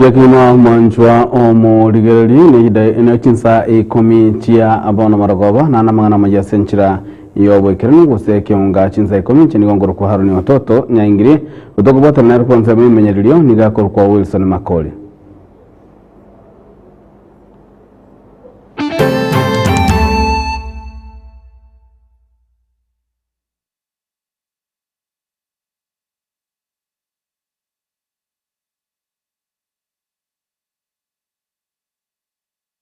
Gekina omwanchwa omorigereria ne chinsa ikomi chia bono marogoba, na namang'ana amaya ase enchera y'oboikeranu gose ekeonga chinsa ikomi. Inche nigo nkorokwa Haroni Ototo Nyaingiri, gotokobwatana nere korwa ensemo y'emenyeririo nigo akorokwa Wilson Makori.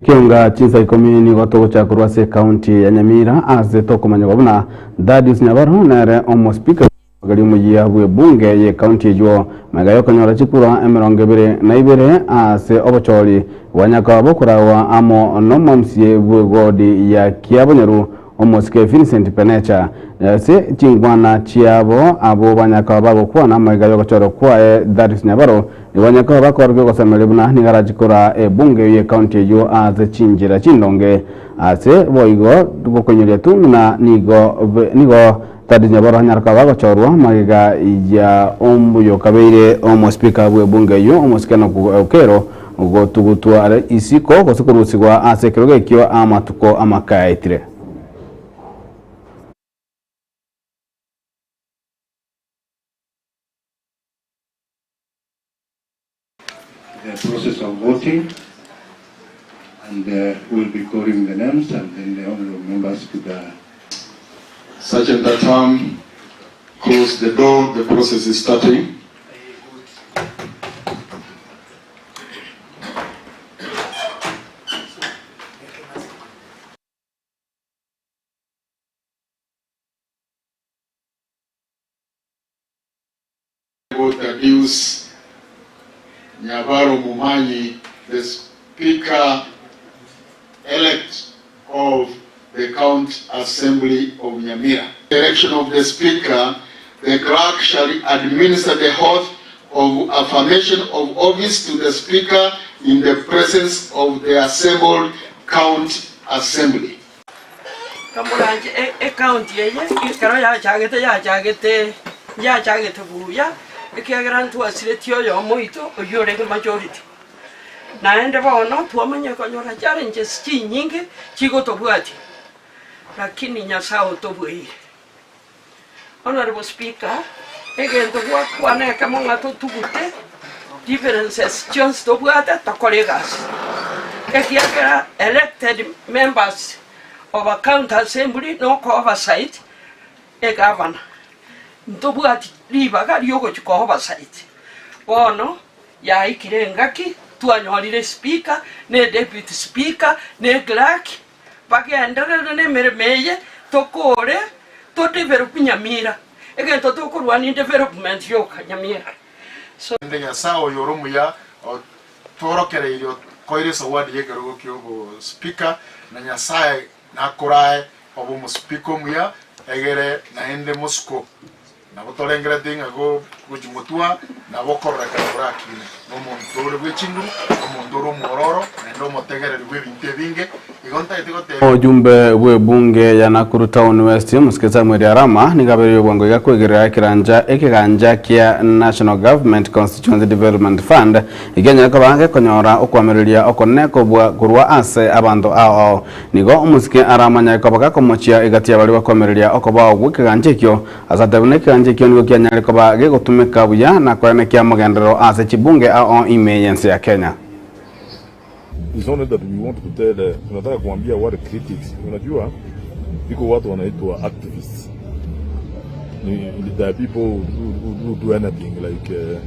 Kionga chinsa ikomi nigo togochaka korwa ase ekaunti ya Nyamira ase tokomanyigwa buna Thaddeus Nyabaro nere omospika bw'omogeri omoyia bw'ebunge y'ekaunti eywo magega y'okonyora chikura 21 ase obochori bwa Nyakao bokoragwa amo n'omomca bw'ewodi ya Kiabonyoru Omosike Vincent Penecha, ase chinkwana chiabo abwo banyakao bagokwana amaiga y'ogochorwa kwaye Thaddeus Nyabaro, nigo banyakao bakorokia ogosemeria buna nigo arache koraa ebunge y'ecounty eyio ase chinchera chindonge. Ase boigo gokoinyoria tu buna nigo nigo Thaddeus Nyabaro anyare koba agochorwa magega ya oyokabeire omospeaker bw'ebunge eyio omosike Enock Okello gotugutwa are isiko gose korusigwa ase ekerogo ekio amatuko amake aetire. The process of voting and uh, we'll be calling the names and then the honorable members could uh, Sergeant at arm, close the door, the process is starting. Thaddeus Nyabaro Momanyi, the Speaker elect of the County Assembly of Nyamira. Election of the Speaker, the Clerk shall administer the oath of affirmation of office to the Speaker in the presence of the assembled County Assembly. Kamoranche ecounty eye ekero yachagete yachagete yachagete buya, ekiagera ntwasiretie oyomo oito oywo orenge majority. Naende bono twamanya konyora challenges chinyinge chigotobwatia, lakini Nyasaye otobueire. Honourable Speaker, egento gwakwana ekemo ng'a totugute differences chionsi tobwate tokore egasi, ekiagera elected members of a county assembly na oko oversight egavana, ntobwati ribaga riogochia ko oversight. Bono yaikire engaki twanyorire speaker, na edeputy speaker, na eclerk, Bagenderere nemeremo eye tokore to develop Nyamira. Egento tokorwania development yoka Nyamira. So. Naende Nyasae oyo ore omuya otworokereirie okoire esawadi y'ekerogo ki'obospeaker, na Nyasae nakorae obe omospeaker omuya, egere naende mosuko Nabo torengeretie ng'a gochia motwa nabo okororekana korakine, nomonto ore bwe chinguru, omonto ore omwororo, naende omotegereri bw'ebinto ebinge. Igo ntagete gotebia. Omojumbe bw'ebunge ya Nakuru Town West, Omosike Samuel Arama, nigo abereire obwango iga kwegerera ekeranja ekeganja kia National Government Constituency Development Fund ekianyare koba gekonyora okwamereria okonene kobua korwa ase abanto ao ao. Nigo omosike aramanye koba gakomochia egati ya baria bakoamereria okobao gw'ekegancha ekio, ase atebe buna ekegancha ekio nigo kianyare koba gegotumeka buya na koenekia amagenderero ase chibunge ao ime y'ense ya Kenya. It's only that we want to tell, tunataka kuambia wale critics, unajua iko watu wanaitwa activists. Ni, there are people who, who, who do anything like uh,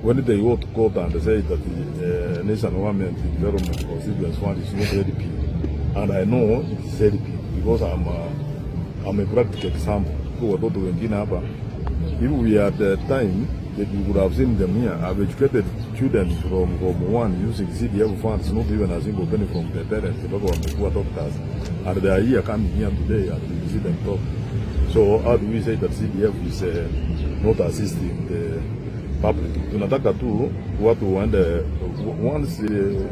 when they go to court and say that the uh, National Government Development Constituency Fund is not helping, and I know it is helping because I'm a, I'm a practical example. Kwa watoto wengine hapa, if we had the time that we could have seen them here, I've educated students from Form 1 using CDF funds, not even a single penny from their parents, mpaka wamekuwa doctors, and they are here coming here today and we see them talk. So how do we say that CDF is uh, not assisting the public? Tunataka tu watu waende once uh,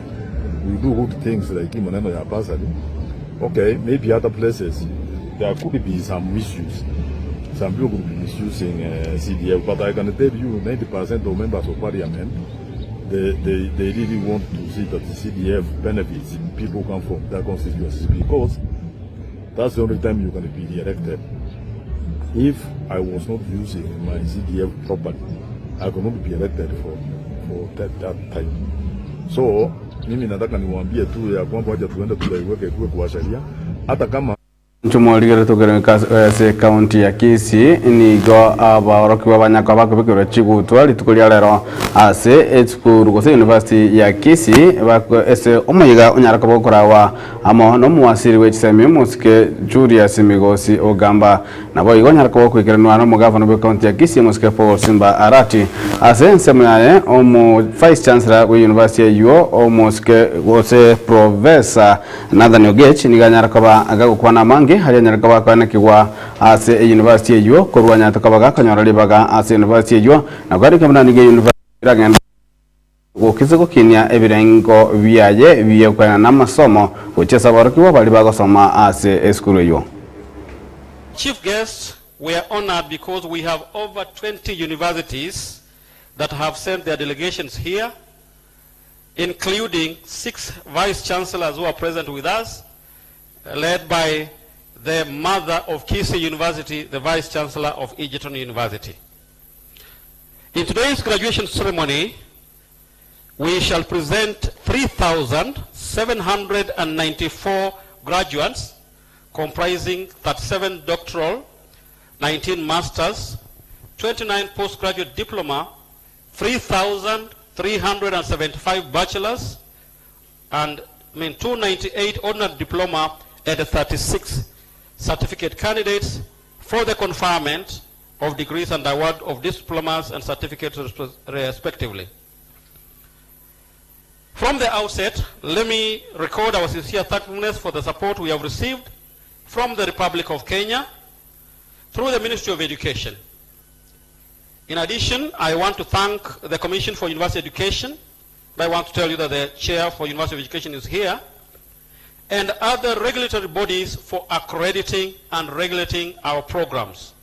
we do good things like hii maneno ya bursary, okay, maybe other places there could be some issues. Some people could be misusing uh, CDF, but I can tell you 90% of members of parliament They, they, they really want to see that the CDF benefits people come from their constituencies because that's the only time you can be re-elected. If I was not using my CDF properly, I could not be elected for, for that, that time. So mimi nataka niwaambie tu ya kwamba wacha tuende tukaiweke kuwe kwa sheria hata kama Inche morigereria tokereng'e ase ekaunti ya Kisii, nigo abaorokigwa banyakwa bakobekerwa chigutwa rituko ria rero ase esukuru gose university ya Kisii ase omoyega onyare koba okorawa amo nomowasiri bwe chisemi omosike Julius Migosi Ogamba. Naboigo onyare koba okoikeranwa nomogavana bwe ekaunti ya Kisii omosike Paul Simba Arati. Ase ensemo yaye omo Vice Chancellor bwe university eywo omosike gose Professor Nathan Ogech nigo anyare koba agagokwana amange aria anyare koba akoenekigwa ase eyunivasiti eyio korwa anyarete koba gakonyora ribaga ase eyunivasiti eyio na kwarika buna nigo eyunivasiti eragende gokisa gokinia ebirengo biaye bi'okoenana amasomo gochia ase aborokigwa baria bagosoma ase esukuru eyio. Chief guest, we are honored because we have over 20 universities that have sent their delegations here including six vice chancellors who are present with us, led by the mother of Kisii University, the vice chancellor of Egerton University. In today's graduation ceremony, we shall present 3,794 graduates comprising 37 doctoral, 19 masters, 29 postgraduate diploma, 3,375 bachelors, and I mean, 298 ordinary diploma and 36 certificate candidates for the conferment of degrees and award of diplomas and certificates respectively. From the outset, let me record our sincere thankfulness for the support we have received from the Republic of Kenya through the Ministry of Education. In addition, I want to thank the Commission for University Education. I want to tell you that the chair for University of Education is here, and other regulatory bodies for accrediting and regulating our programs.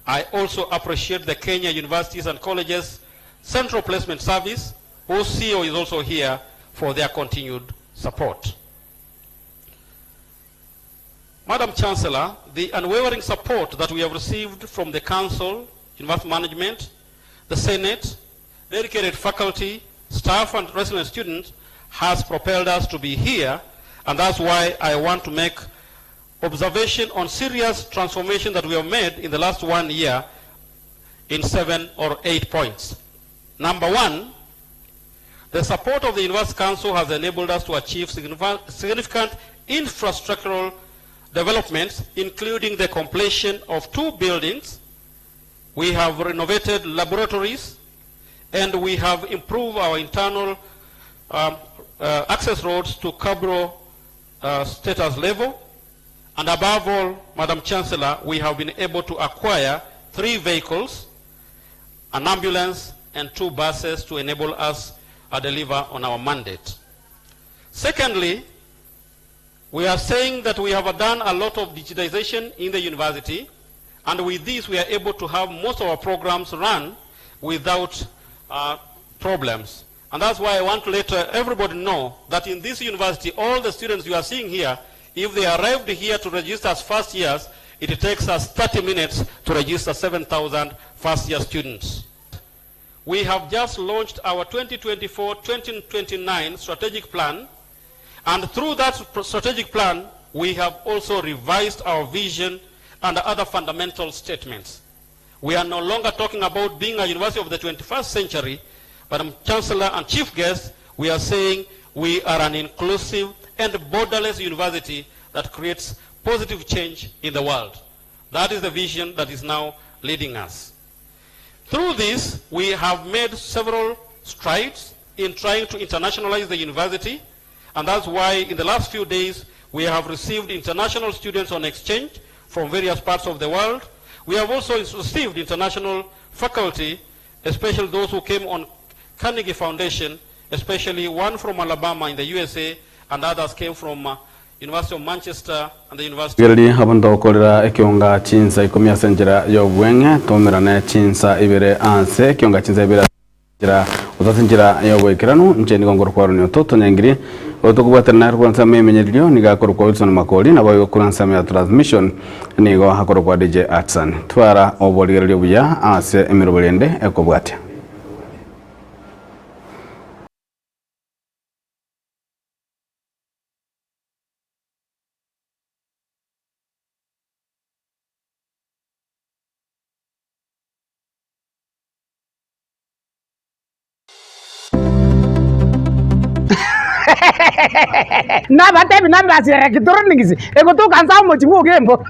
I also appreciate the Kenya Universities and Colleges Central Placement Service, whose CEO is also here, for their continued support. Madam Chancellor, the unwavering support that we have received from the Council, University Management, the Senate, dedicated faculty, staff and resident students has propelled us to be here, and that's why I want to make observation on serious transformation that we have made in the last one year in 7 or 8 points. Number one, the support of the University Council has enabled us to achieve significant infrastructural developments, including the completion of 2 buildings. We have renovated laboratories, and we have improved our internal access roads to Cabro status level. And above all, Madam Chancellor, we have been able to acquire 3 vehicles, an ambulance, and 2 buses to enable us to deliver on our mandate. Secondly, we are saying that we have done a lot of digitization in the university, and with this we are able to have most of our programs run without problems. And that's why I want to let everybody know that in this university, all the students you are seeing here, if they arrived here to register as first years, it takes us 30 minutes to register 7,000 first year students. We have just launched our 2024-2029 strategic plan, and through that strategic plan, we have also revised our vision and other fundamental statements. We are no longer talking about being a university of the 21st century, but I'm Chancellor and Chief Guest, we are saying we are an inclusive and borderless university that creates positive change in the world. That is the vision that is now leading us. Through this, we have made several strides in trying to internationalize the university, and that's why in the last few days, we have received international students on exchange from various parts of the world. We have also received international faculty, especially those who came on Carnegie Foundation, especially one from Alabama in the USA, and others came from University of Manchester and the University. Rigereria abanto okorera ekionga chinsa ikomi ase enchera y'obweng'e, tomerane chinsa ibere ase ekionga chinsa ibere ase enchera. Ase enchera y'oboikeranu, inche nigo nkorokwa Aroni Ototo Nyangiri, oyo tokobwatana nere korwa ensemo y'emenyererio nigo akorokwa Wilson Makori, naboigo korwa ensemo ya transmission nigo akorokwa DJ Atsan. Twara oborigereria obuya ase emeroberi ende ekobwatia. Nabatebi nambasi ya electronics egotoka nsa omochie bwa Ogembo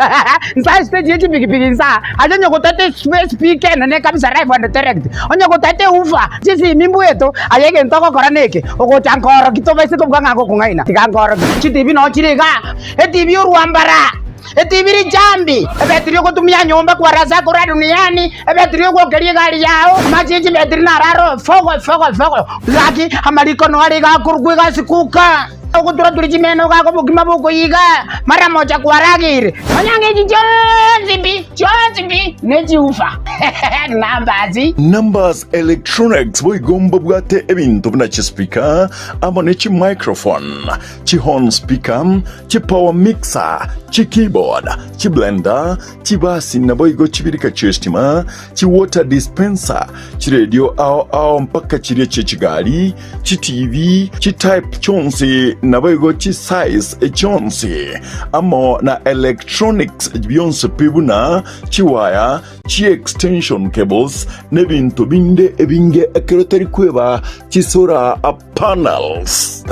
nsa estage ye chipikipiki nsa aye onye gotete espeaker enene kabisa live and direct onye gotete ewoofer chisimi mbweto aye egento ogokora neke ogocha nkorokia tobaise kobuga ng'a ngokong'aina tiga nkorokie chitibi noo chire igaa etibi orwambara. Etibi richambi, ebetiri ogotumia nyomba kwarasa korwa duniani, ebetiri ogwokeria egari yao, amache ye chibetiri naro aro fogo fogo fogo. Gaki amariko noare iga akorokwa egasi kuka, ogotura-turia chimeno gaka obokima bokoyiga, mara mocha kwarageire. Nonya ng'echi chionsi pi, chionsi pi, ne chiufa. Numbers. Numbers Electronics boigo mbabwate ebinto buna chispeaker amo ne chimicrophone, chihorn speaker, Chipower mixer, chikeyboard, chiblender, chibasi naboigo chibirika chi'estima, chiwater dispenser, chiredio ao ao mpaka chiria chi'echigari, chiTV, chitype chionsi naboigo chisize chionsi, amo na electronics bionsi pi buna chiwaya, chiextension cables, nebinto binde ebinge ekero tari kweba chisolar panels.